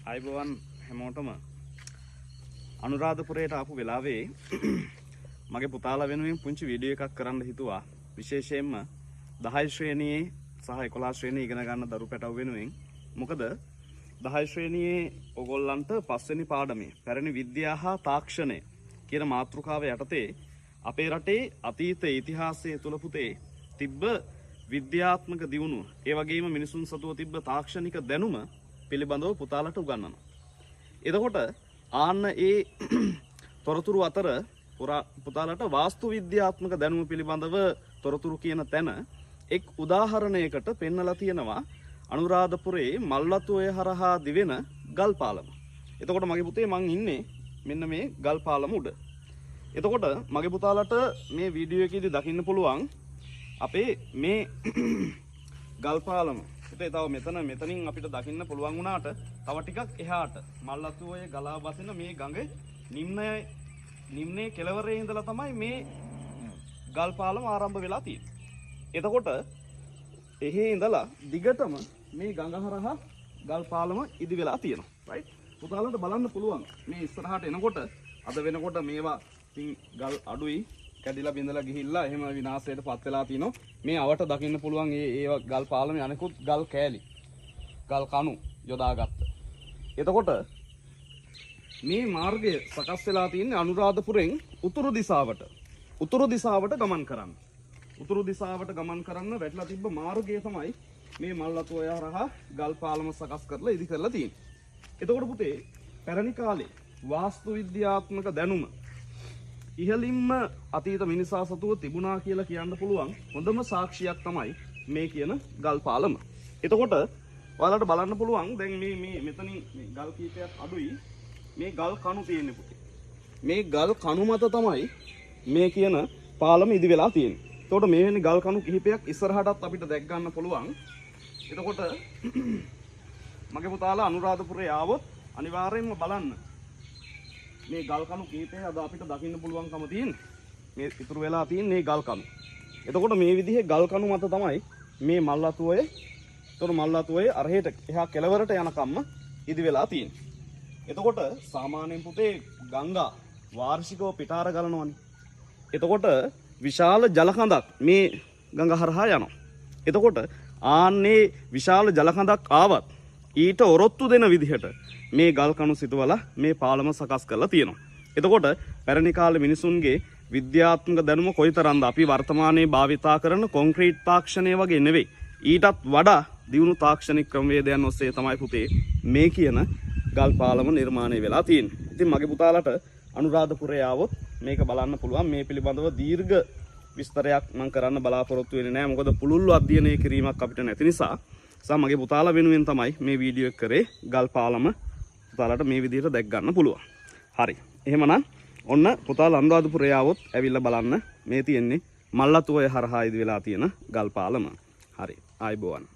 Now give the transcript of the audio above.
ආයුබෝවන් හැමෝටම අනුරාධපුරයට ආපු වෙලාවේ මගේ පුතාලා වෙනුවෙන් පුංචි වීඩියෝ එකක් කරන්න හිතුවා. විශේෂයෙන්ම 10 ශ්‍රේණියේ සහ 11 ශ්‍රේණියේ ඉගෙන ගන්න දරු පැටවු වෙනුවෙන්. මොකද 10 ශ්‍රේණියේ ඔයගොල්ලන්ට පස්වෙනි පාඩමේ පැරණි විද්‍යාව හා තාක්ෂණය කියන මාතෘකාව යටතේ අපේ රටේ අතීත ඉතිහාසය තුල පුතේ තිබ්බ විද්‍යාත්මක දියුණුව, ඒ වගේම මිනිසුන් සතුව තිබ්බ තාක්ෂණික දැනුම පිළිබඳව පුතාලට උගන්වනවා. එතකොට ආන්න ඒ තොරතුරු අතර පුතාලට වාස්තු විද්‍යාත්මක දැනුම පිළිබඳව තොරතුරු කියන තැන එක් උදාහරණයකට පෙන්නලා තියෙනවා අනුරාධපුරයේ මල්වතු ඔය හරහා දිවෙන ගල් පාලම. එතකොට මගේ පුතේ මං ඉන්නේ මෙන්න මේ ගල් පාලම උඩ. එතකොට මගේ පුතාලට මේ වීඩියෝ එකේදී දකින්න පුළුවන් අපේ මේ ගල් පාලම. පුතේ තව මෙතනින් අපිට දකින්න පුළුවන් වුණාට තව ටිකක් එහාට මල්වතු ඔය ගලා බසින මේ ගඟේ නිම්නයේ කෙළවරේ ඉඳලා තමයි මේ ගල් පාලම ආරම්භ වෙලා තියෙන්නේ. එතකොට එහෙ ඉඳලා දිගටම මේ ගඟ හරහා ගල් පාලම ඉදි වෙලා තියෙනවා. රයිට්? පුතාලට බලන්න පුළුවන් මේ ඉස්සරහට එනකොට අද වෙනකොට මේවා ඉතින් ගල් අඩුයි, කැඩිලා බිඳලා ගිහිල්ලා එහෙම විනාශයට පත් වෙලා තිනවා. මේ අවට දකින්න පුළුවන් ඒ ගල් පාලමේ අනෙකුත් ගල් කෑලි, ගල් කණු යොදාගත්ත. එතකොට මේ මාර්ගය සකස් වෙලා තියෙන්නේ අනුරාධපුරෙන් උතුරු දිශාවට ගමන් කරන්න. උතුරු දිශාවට ගමන් කරන්න වැටලා තිබ්බ මාර්ගය තමයි මේ මල්වතු ඔය හරහා ගල් පාලම සකස් කරලා ඉදි කරලා තියෙන්නේ. එතකොට පුතේ පැරණි කාලේ වාස්තු විද්‍යාත්මක දැනුම ඉහළින්ම අතීත මිනිසා සතුව තිබුණා කියලා කියන්න පුළුවන් හොඳම සාක්ෂියක් තමයි මේ කියන ගල් පාලම. එතකොට ඔයාලට බලන්න පුළුවන් දැන් මේ මේ මෙතනින් මේ ගල් කීපයක් අඩුයි, මේ ගල් කණු තියෙන්නේ පුතේ. මේ ගල් කණු මත තමයි මේ කියන පාලම ඉදි වෙලා තියෙන්නේ. එතකොට මේ වෙන්නේ ගල් කණු කිහිපයක් ඉස්සරහටත් අපිට දැක් ගන්න පුළුවන්. එතකොට මගේ පුතාලා අනුරාධපුරේ ආවොත් අනිවාර්යයෙන්ම බලන්න මේ ගල් කණු කීපය අද අපිට දකින්න පුළුවන්කම තියෙන්නේ. මේ ඉතුරු වෙලා තියෙන මේ ගල් කණු. එතකොට මේ විදිහේ ගල් කණු මත තමයි මේ මල්වතු ඔය, එතකොට මල්වතු ඔය අරහෙට එහා කෙළවරට යනකම්ම ඉදි වෙලා තියෙන්නේ. එතකොට සාමාන්‍යයෙන් පුතේ ගංගා වාර්ෂිකව පිටාර ගලනවනේ. එතකොට විශාල ජල කඳක් මේ ගඟ හරහා යනවා. එතකොට ආන්නේ විශාල ජල කඳක් ආවත් ඊට ඔරොත්තු දෙන විදිහට මේ ගල් කණු සිටවලා මේ පාලම සකස් කරලා තියෙනවා. එතකොට පැරණි කාලේ මිනිසුන්ගේ විද්‍යාත්මක දැනුම කොයිතරම්ද අපි වර්තමානයේ භාවිතා කරන කොන්ක්‍රීට් තාක්ෂණය වගේ නෙවෙයි, ඊටත් වඩා දියුණු තාක්ෂණික ක්‍රමවේදයන් ඔස්සේ තමයි පුතේ මේ කියන ගල් පාලම නිර්මාණය වෙලා තියෙන්නේ. ඉතින් මගේ පුතාලට අනුරාධපුරේ ආවොත් මේක බලන්න පුළුවන්. මේ පිළිබඳව දීර්ඝ විස්තරයක් මම කරන්න බලාපොරොත්තු වෙන්නේ නෑ. මොකද පුළුල්ව අධ්‍යයනය කිරීමක් අපිට නැති නිසා. සහ මගේ පුතාලා වෙනුවෙන් තමයි මේ වීඩියෝ එක කරේ. ගල් පාලම පුතාලාට මේ විදිහට දැක් ගන්න පුළුවන්. හරි. එහෙමනම් ඔන්න පුතාලා අනුරාධපුරේ ආවොත් ඇවිල්ලා බලන්න. මේ තියෙන්නේ මල්වතු ඔය හරහා ඉදි වෙලා තියෙන ගල් පාලම. හරි. ආයුබෝවන්.